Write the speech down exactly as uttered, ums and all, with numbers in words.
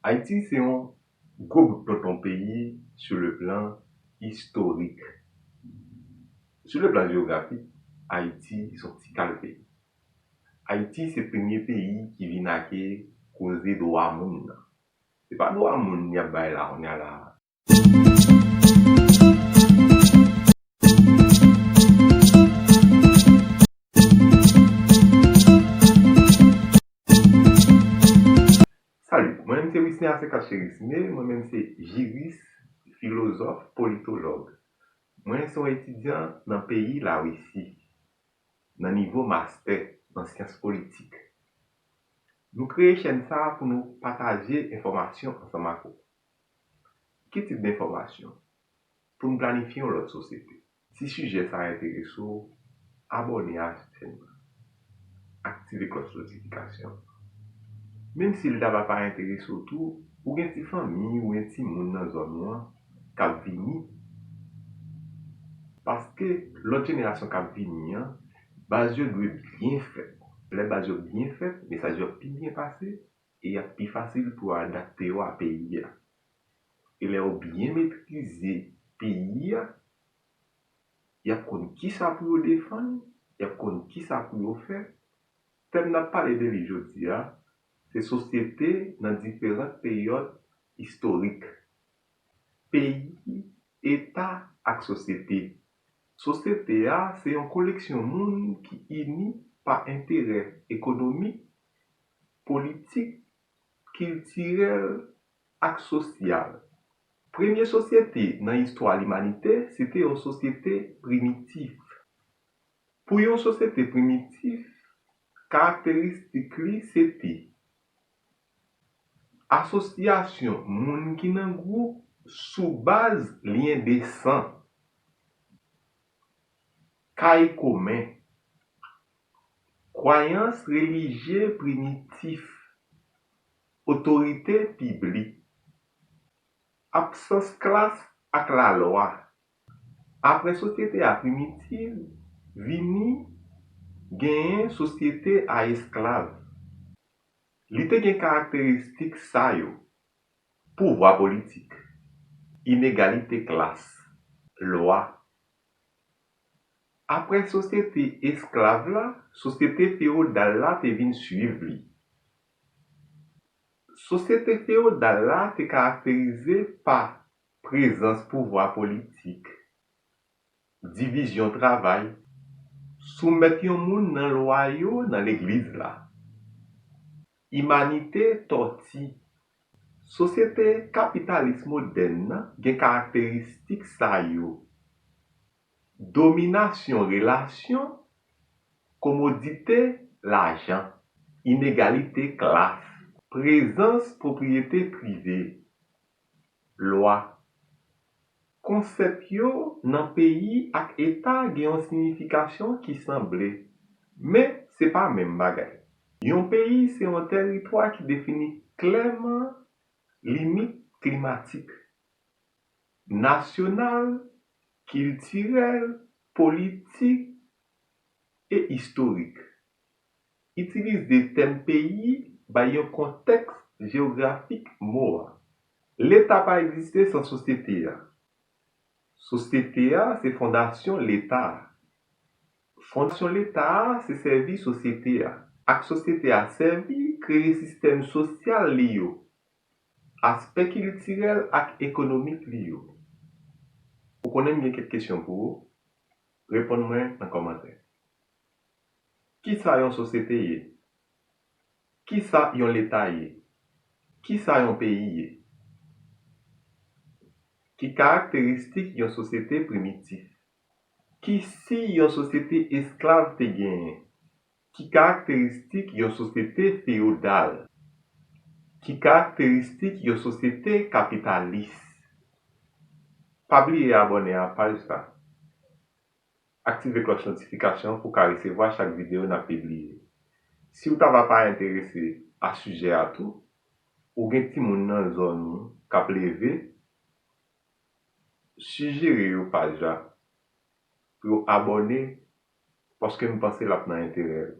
Ayiti se yon gwo bout tonton peyi sou le plan istorik. Sou le plan jewografik, Ayiti se yon ti kal peyi. Ayiti se premye peyi ki vin ake koze dwa moun nan. Se pa dwa moun y ap bay la, kounye a la. Salut, mwen menm se Wisner Asekat Cherisme, mwen menm se jiris, filozòf, politològ. Mwen se yon etidyan nan peyi Larisi, nan nivo mastè nan syans politik. Nou kreye chèn sa a pou nou pataje enfòmasyon ansanm ak ou. Ki tip enfòmasyon? Pou n planifye yon lòt sosyete. Si sijè sa a enterese w, abòne a chèn nan. Aktive klòch notifikasyon. Menm si l ta va pa enterese w tou, ou gen ti fanmi, ou gen timoun nan zòn ou an k ap vini. Paske lòt jenerasyon k ap vini an, baz yo dwe byen fèt. Lè baz yo byen fèt, mesaj yo ap pi byen pase, e y ap pi fasil pou yo adapte yo a peyi a. E lè yo byen metrize peyi a, y ap konn kisa pou yo defann, y ap konn kisa pou yo fè. Tèm n ap pale de li jodi a, se sosyete nan diferan peryòd istorik. Peyi, eta ak sosyete. Sosyete a se yon koleksyon moun ki ini pa enterè ekonomik, politik, kiltirèl ak sosyal. Premye sosyete nan istwa limanite se te yon sosyete primitif. Pou yon sosyete primitif, karakteristik li se te asosyasyon moun ki nan gwoup sou baz lyen de san, kay komen, kwayans relijye primitif, otorite piblik, absans klas ak lalwa. Apre sosyete a primitiv, vini genyen sosyete a esklav. Li te gen karakteristik sa yo: pouvwa politik, inegalite klas, lwa. Apre sosyete esklav la, sosyete fewodal la te vin swiv li. Sosyete fewodal la te karakterize pa prezans pouvwa politik, divizyon travay, soumèt yon moun nan lwa yo nan legliz la, imanite tòti. Sosyete kapitalis modèn nan gen karakteristik sa yo: dominasyon relasyon, komodite lajan, inegalite klas, prezans pwopriyete prive, lwa. Konsèp yo nan peyi ak eta gen yon siyifikasyon ki sanble, men se pa menm bagay. Yon peyi se yon tèritwa ki defini klèman limit klimatik, nasyonal, kiltirèl, politik e istorik. Itilize tèm peyi bay yon kontèks jewografik mo a. Leta pa egziste san sosyete a. Sosyete a se fondasyon Leta a. Fondasyon Leta a se sèvi sosyete a, ak sosyete a sèvi kreye sistèm sosyal li yo, aspè kiltirèl ak ekonomik li yo. Ou konnen m gen kèk kesyon pou ou? Reponn mwen nan kòmantè. Kisa yon sosyete ye? Kisa yon Leta ye? Kisa yon peyi ye? Ki karakteristik yon sosyete primitif? Ki siy yon sosyete esklav te genyen? Ki karakteristik yon sosyete feyodal? Ki karakteristik yon sosyete kapitalis? Pa bliye abòne a paj sa. Aktive klòch notifikasyon pou w ka resevwa chak videyo n ap pibliye. Si w ta va pa enterese a sijè a tou, ou gen timoun nan zòn ou k ap leve, sijere yo paj la pou yo abòne, paske m panse l ap nan enterè yo.